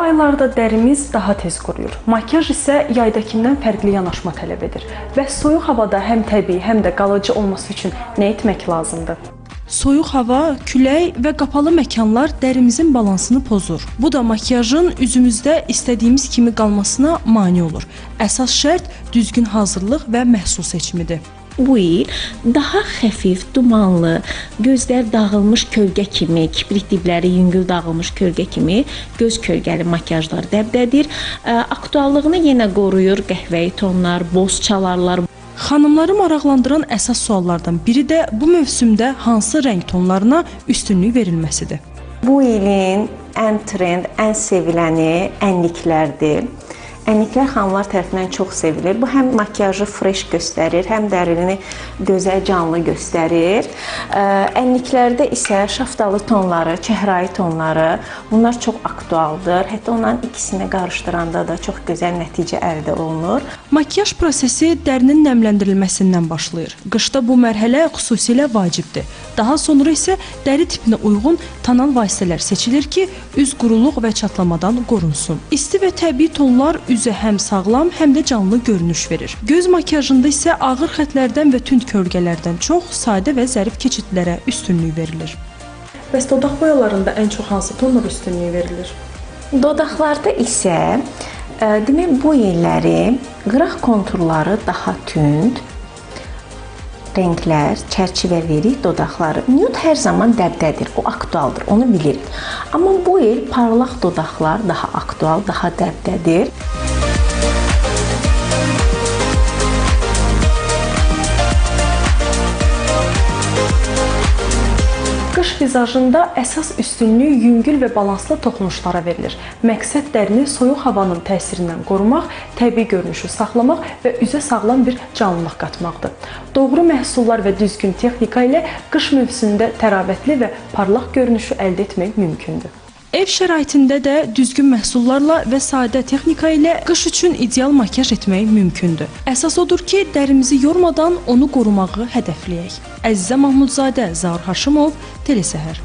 aylarda dərimiz daha tez quruyur. Makiyaj isə yaydakından fərqli yanaşma tələb edir. Və soyuq havada həm təbii, həm də qalıcı olması üçün nə etmək lazımdır? Soyuq hava, külək və qapalı məkanlar dərimizin balansını pozur. Bu da makiyajın üzümüzdə istədiyimiz kimi qalmasına mane olur. Əsas şərt düzgün hazırlıq və məhsul seçimidir. Bu il daha xəfif, dumanlı, gözlər dağılmış kölgə kimi, kiprik dibləri yüngül dağılmış kölgə kimi göz kölgəli makiyajlar dəbdədir. Aktuallığını yenə qoruyur qəhvəyi tonlar, boz çalarlar. Xanımları maraqlandıran əsas suallardan biri də bu mövsümdə hansı rəng tonlarına üstünlük verilməsidir. Bu ilin ən trend, ən seviləni ənliklərdir. Ənliklər xanımlar tərəfindən çox sevilir. Bu həm makiyajı fresh göstərir, həm dərini gözəl, canlı göstərir. Ənliklərdə isə şaftalı tonları, çəhrayı tonları, bunlar çox aktualdır. Hətta onların ikisini qarışdıranda da çox gözəl nəticə əldə olunur. Makiyaj prosesi dərinin nəmləndirilməsindən başlayır. Qışda bu mərhələ xüsusilə vacibdir. Daha sonra isə dəri tipinə uyğun tonal vasitələr seçilir ki, üz quruluq və çatlamadan qorunsun. İsti və təbii tonlar üzə həm sağlam, həm də canlı görünüş verir. Göz makiyajında isə ağır xətlərdən və tünd kölgələrdən çox sadə və zərif keçidlərə üstünlük verilir. Bəs dodaq boyalarında ən çox hansı tonlara üstünlük verilir? Dodaqlarda isə demək bu illəri qıraq konturları daha tünd rənglər, çərçivə verir dodaqları. Nude hər zaman dəbdədir, o aktualdır, onu bilirik. Amma bu il parlaq dodaqlar daha aktual, daha dəbdədir. Qış vizajında əsas üstünlük yüngül və balanslı toxunuşlara verilir. Məqsəd dərini soyuq havanın təsirindən qorumaq, təbii görünüşü saxlamaq və üzə sağlam bir canlılıq qatmaqdır. Doğru məhsullar və düzgün texnika ilə qış mövsümündə təravətli və parlaq görünüşü əldə etmək mümkündür. Ev şəraitində də düzgün məhsullarla və sadə texnika ilə qış üçün ideal makiyaj etmək mümkündür. Əsas odur ki, dərimizi yormadan onu qorumağı hədəfləyək. Əzizə Mahmudzadə, Zaur Haşimov, Telesəhər.